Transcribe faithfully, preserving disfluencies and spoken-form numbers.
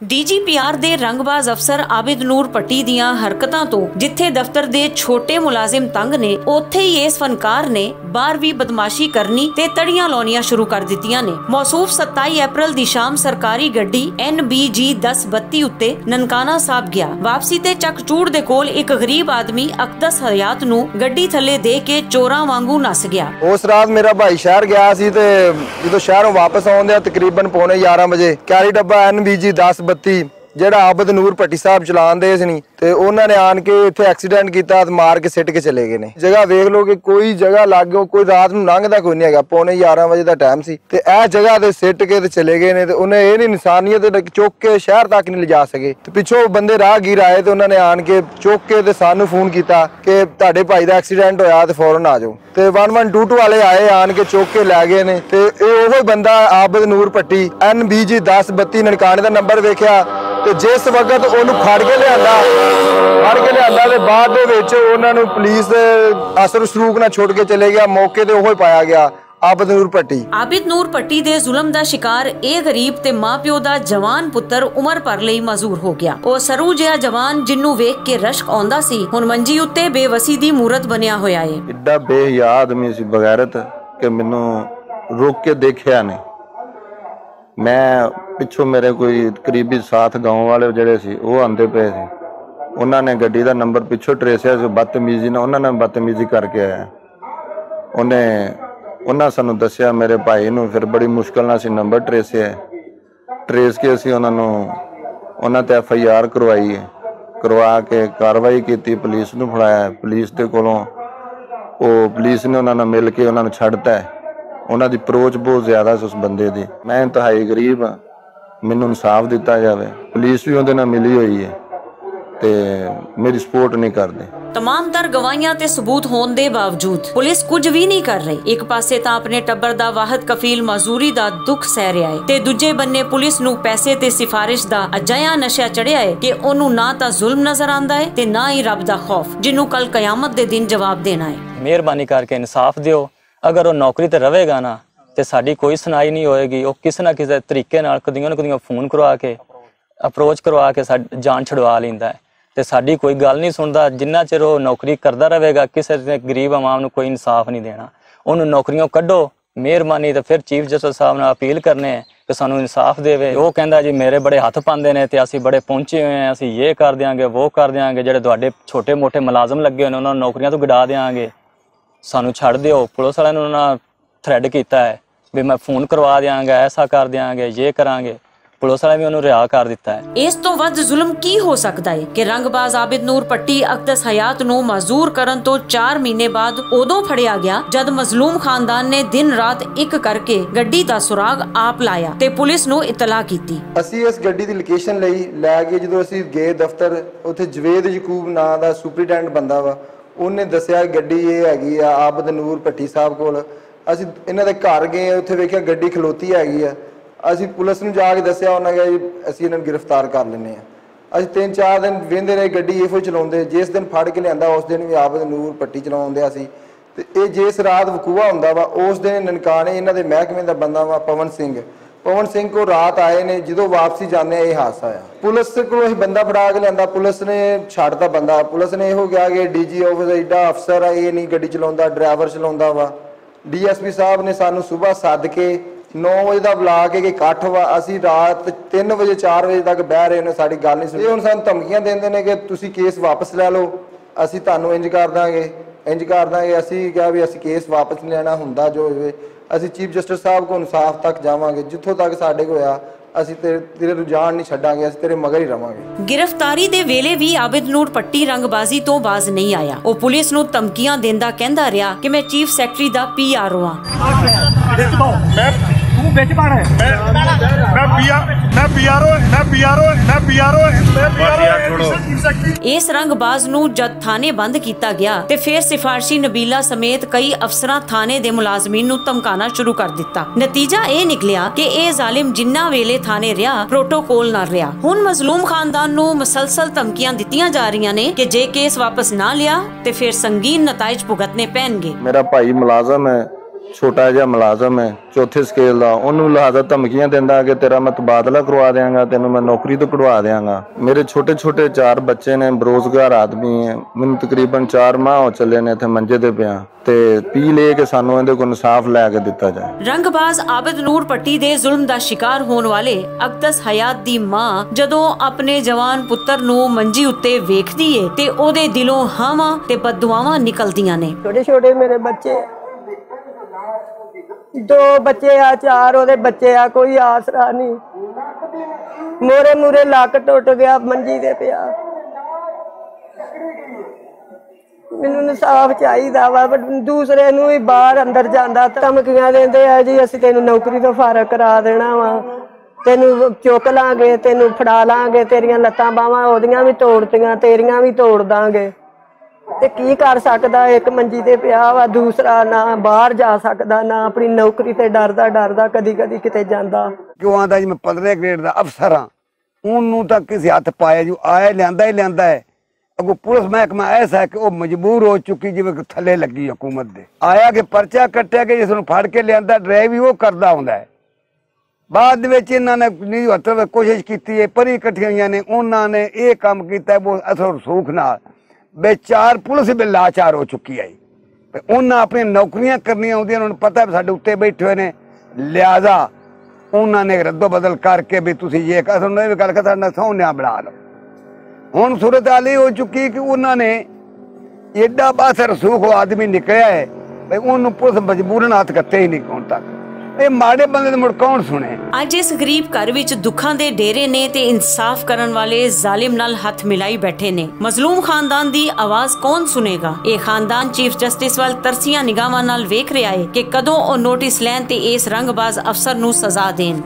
ڈی جی پی آر دے رنگ باز افسر عابد نور پٹی دیاں حرکتاں توں جتھے دفتر دے چھوٹے ملازم تنگ نے، اوتھے ہی اس فنکار نے باہر وی بدمعاشی کرنی تے تڑیاں لونیاں شروع کر دتیاں نے۔ موصوف ستائی اپریل دی شام سرکاری گڈی این بی جی دس بتی اتے ننکانہ صاحب گیا۔ واپسی تے چک چوڑ دے کول اک غریب آدمی اقدس حیات نوں گڈی تھلے دے کے چوراں وانگوں نس گیا۔ اس رات میرا بھائی شہر گیا سی تے جدوں شہروں واپس آؤندے تقریباً پونے یارہ وجے کیاری ڈبہ این بی جی دس بتی جیہڑا عابد نور پٹی صاحب چلاندے سنی تے انہاں نے آن کے اتھے ایکسیڈنٹ کیتا تے مار کے سٹ کے چلے گئے نے۔ جگہ ویکھ لو کہ کوئی جگہ لگ گئی، کوئی رات نوں لنگدا کوئی نہیں ہیگا، پونے یارہ وجے دا ٹائم سی تے ایہہ جگہ تے سٹ کے تے چلے گئے نے تے انہاں اے نی انسانیت چک کے شہر تک نہیں لے جا سکے۔ تے پچھوں بندے راہ گیر آئے تے انہاں نے آن کے چک کے تے سانوں فون کیتا کہ تہاڈے بھائی دا ایکسیڈنٹ ہویا تے فورن آ جاؤ۔ تے ون ون ٹو ٹو والے آئے آن کے چک کے لے گئے نے تے اے اوہو بندہ عابد نور پٹی این بی جی دس بتی ننکانے دا نمبر ویکھیا تے جس وقت اونوں کھڑ کے لیا، کھڑ کے لیا تے بعد دے وچ انہاں نوں پولیس دے اثر سروک نہ چھوڑ کے چلے گیا، موقع تے اوہو پایا گیا۔ عابد نور پٹی۔ عابد نور پٹی دے ظلم دا شکار اے غریب تے ماں پیو دا جوان پتر عمر پر لئی معذور ہو گیا۔ او سرو جیا جوان جنوں ویکھ کے رشک آندا سی، ہن منجی اتے بے وسی دی مورت بنیا ہویا اے۔ ایڈا بے حیا آدمی سی، بغیرت، کہ مینوں روک کے دیکھیا نہیں۔ میں پچھوں میرے کوئی قریبی ساتھ گاؤں والے جڑے سی، وہ آندے پئے سی۔ انہاں نے گڈی دا نمبر پچھوں ٹریسیا سی، بدتمیزی نال انہاں نے بدتمیزی کر کے آیا۔ انہیں، انہاں سانوں دسیا، میرے بھائی نوں پھر بڑی مشکل نال اسی نمبر ٹریسیا ہے۔ ٹریس کے اسی انہاں نوں، انہاں تے ایف آئی آر کروائی ہے۔ کروا کے کاروائی کیتی، پولیس نوں پھڑایا ہے۔ پولیس دے کولوں، او پولیس نے انہاں نال مل کے انہاں نوں چھڈتا ہے۔ انہاں دی اپروچ بہت زیادہ سی اس بندے دی۔ میں انتہائی غریب ہاں، مینوں انصاف دتا جاوے۔ پولیس وی اوندے نال ملی ہوئی ہے تے میری سپورٹ نہیں کردی۔ تمام تر گواہیاں تے ثبوت ہون دے باوجود پولیس کچھ وی نہیں کر رہی۔ ایک پاسے تاں اپنے ٹبر دا واحد کفیل معذوری دا دکھ سہ رہیا ہے تے دوجے بننے پولیس نوں پیسے تے سفارش دا اجایا نشہ چڑھیا ہے کہ انہوں نہ تاں ظلم نظر آندا ہے تے نہ ہی رب دا خوف، جنوں کل قیامت دے دن جواب دینا ہے۔ مہربانی کر کے انصاف دیو۔ اگر او نوکری تے رہے گا نا، تے ساڈی کوئی سنائی نہیں ہوئے گی۔ او کسے نہ کسے طریقے نال کدیوں نہ کدیوں فون کروا کے، اپروچ کروا کے ساڈ-، جان چھڑوا لیندا ہے۔ تے ساڈی کوئی گل نہیں سندا۔ جنہ چر او نوکری کردا رہے گا، کسے نے غریب عوام نوں کوئی انصاف نہیں دینا۔ اونوں نوکریوں کڈو۔ مہربانی تے پھر چیف جسٹس صاحب نال اپیل کرنے ہیں کہ سانوں انصاف دیوے۔ او کہندا جی میرے بڑے ہتھ پاندے نے تے اسی بڑے پہنچے ہوئے ہیں، اسی یہ کر دیاں گے، وہ کر دیاں گے۔ جڑے تہاڈے چھوٹے موٹے ملازم لگے ہوئے نے، انہاں نوں نوکریاں تو گڈا دیاں گے۔ سانوں چھڈ دیو۔ پولیس والے نے انہاں تھریڈ کیتا ہے بھی میں فون کروا دیاں گا، ایسا کر دیاں گے، یہ کراں گے۔ پولیس والے بھی انہوں رہا کر دیتا ہے۔ اس تو ود ظلم کی ہو سکدا ہے کہ رنگ باز عابد نور پٹی اقدس حیات نوں معذور کرن تو چار مہینے بعد اودوں پھڑیا گیا، جد مظلوم خاندان نے دن رات اک کر کے گڈی دا سراغ آپ لایا تے پولیس نوں اطلاع کیتی۔ اسی اس گڈی دی لوکیشن لئی لے گئے۔ جدوں اسی گئے دفتر، اتھے جوید یعقوب ناں دا سپرنٹینڈنٹ بندہ وا، انہیں دسیا گڈی یہ ہیگی آ عابد نور پٹی صاحب کول۔ اسی انہاں دے گھر گئے، اتھے ویکھیا گڈی کھلوتی ہیگی آ۔ اسی پولیس نوں جا کے دسیا، انہاں کہا جی اسی انہاں نوں گرفتار کر لینے آ۔ اسی تین چار دن ویندے رہے گڈی ایفو چلاوندے، جس دن پھڑ کے لیاندا اس دن وی عابد نور پٹی چلاوندے سی۔ تے اے جس رات وقوع ہوندا وا، اس دن ننکانے انہاں دے محکمے دا بندہ وا پون سنگھ۔ پون سنگھ کو رات آئے نے، جدوں واپسی جانے اے حادثہ آیا۔ پولیس کو اے بندہ پھڑا کے لیندا، پولیس نے چھڈتا بندہ۔ پولیس نے ایہو کہا کہ ڈی جی آفس ایڈا افسر ہے، اے نہیں گڈی چلاوندا، ڈرائیور چلاوندا وا۔ ڈی ایس پی صاحب نے سانوں صبح سد کے نو وجے دا بلا کے کہ اکٹھ وا، اسی رات تین وجے، چار وجے تک بہ رہے نے، ساڈی گل نہیں سنی۔ اے ہن سانوں دھمکیاں دیندے نے کہ تسی کیس واپس لے لو، اسی تانوں انج کر داں گے، انج کر داں گے۔ اسی کہا بھی اسی کیس واپس نہیں لینا، ہوندا جو ہوئے۔ اسی چیف جسٹس صاحب کو انصاف تک جاواں گے، جتھوں تک ساڈے کو ہویا، اسی تیرے، تیرے رجحان نہیں چھڈاں گے، اسی تیرے مگر ہی رہواں گے۔ گرفتاری دے ویلے وی عابد نور پٹی رنگ بازی تو باز نہیں آیا۔ او پولیس نوں دھمکیاں دیندا کہندا رہیا کہ میں چیف سیکرٹری دا پی آر او ہاں۔ میں، میں پی آر، میں پی آر او، میں پی آر او، میں پی آر او، میں پی آر او۔ اس رنگ باز نوں جد تھانے بند کیتا گیا تے فیر سفارشی نبیلا سمیت کئی افسراں تھانے دے ملازمین نوں دھمکانا شروع کر دتا۔ نتیجہ اے نکلیا کہ اے ظالم جنہ ویلے تھانے رہیا، پروٹوکول نال رہیا۔ ہن مظلوم خاندان نوں مسلسل دھمکیاں دتیاں جا رہیاں نے کہ جے کیس واپس نہ لیا تے فیر سنگین نتائج بھگتنے پینگے۔ میرا بھائی ملازم ہے، چھوٹا جہا ملازم ہے چوتھے سکیل دا، انہوں لہذا دھمکیاں دیندا کہ تیرا میں تبادلہ کروا دیاں گا، تینوں میں نوکری تو کڑوا دیاں گا۔ میرے چھوٹے چھوٹے چار بچے نے، بروزگار آدمی ہیں، مینوں تقریباً چار ماہ ہو چلے نے اتھے منجے تے پیاں، تے اپیل اے کہ سانوں ایندے کول انصاف لے کے دتا جائے۔ رنگ باز عابد نور پٹی دے ظلم دا شکار ہون والے اقدس حیات دی ماں جدوں اپنے جوان پتر نوں منجی اتے ویکھدی اے تے اوہدے دلوں ہاواں تے بددعاواں نکلدیاں نے۔ چھوٹے چھوٹے میرے بچے، دو بچے آ، چار اوہدے بچے آ، کوئی آسرا نہیں۔ مورے مورے لک ٹوٹ گیا، منجی دے پیا۔ مینوں انصاف چاہیدا وا، پر دوسرے نوں وی باہر اندر جاندا، دھمکیاں دیندے آ جی، "اسی تینوں نوکری تو فارغ کرا دینا وا، تینوں چک لاں گے، تینوں پھڑا لاں گے، تیریاں لتاں باواں اوہدیاں وی توڑ دیاں، تیریاں وی توڑ داں گے۔" تے کی کر سکدا؟ اک منجی تے پیا وا، دوسرا نہ باہر جا سکدا، نہ اپنی نوکری تے ڈردا ڈردا کدی کدی کتے جاندا۔ کیوں آندا جی میں پندرہ گریڈ دا افسر ہاں، اونوں تاں کسے ہتھ پایا جو آیا لیندا ہی لیندا ہے۔ اگوں پولیس محکمہ ایسا ہے کہ او مجبور ہو چکی جی میں تھلے لگی حکومت دے۔ آیا کہ پرچہ کٹیا کہ جس نوں پھڑ کے لیندا، ڈرائیو ہی او کردا ہوندا ہے۔ بعد وچ انہاں نے نیو ہتھوں کوشش کیتی ہے، پری اکٹھیاں ہوئیاں نے، انہاں نے اے کام کیتا ہے، وہ اثر رسوخ نال۔ بے چار پولیس بھی لاچار ہو چکی ہے۔ تے انہاں اپنی نوکریاں کرنیاں ہوندیاں، انہاں نوں پتہ ہے ساڈے اُتے بیٹھے ہوئے نے، لہذا انہاں نے رد و بدل کر کے بھی تسی یہ کہہ سنو، یہ گل کہ ساڈا سونیا بنا لو۔ ہن صورت حال یہ ہو چکی کہ انہاں نے ایڈا باثر رسوخ آدمی نکلیا ہے، بھئی انہوں پولیس مجبوراً ہاتھ کتے ہی نہیں کون تک۔ اے ماڑے بندے دے مڑ کون سنے؟ اج اس غریب گھر وچ دکھاں دے ڈیرے نے تے انصاف کرن والے ظالم نال ہتھ ملائی بیٹھے نے۔ مظلوم خاندان دی آواز کون سنے گا؟ اے خاندان چیف جسٹس وال ترسیاں نگاہاں نال ویکھ رہیا ہے کہ کدوں او نوٹس لین تے اس رنگ باز افسر نوں سزا دین۔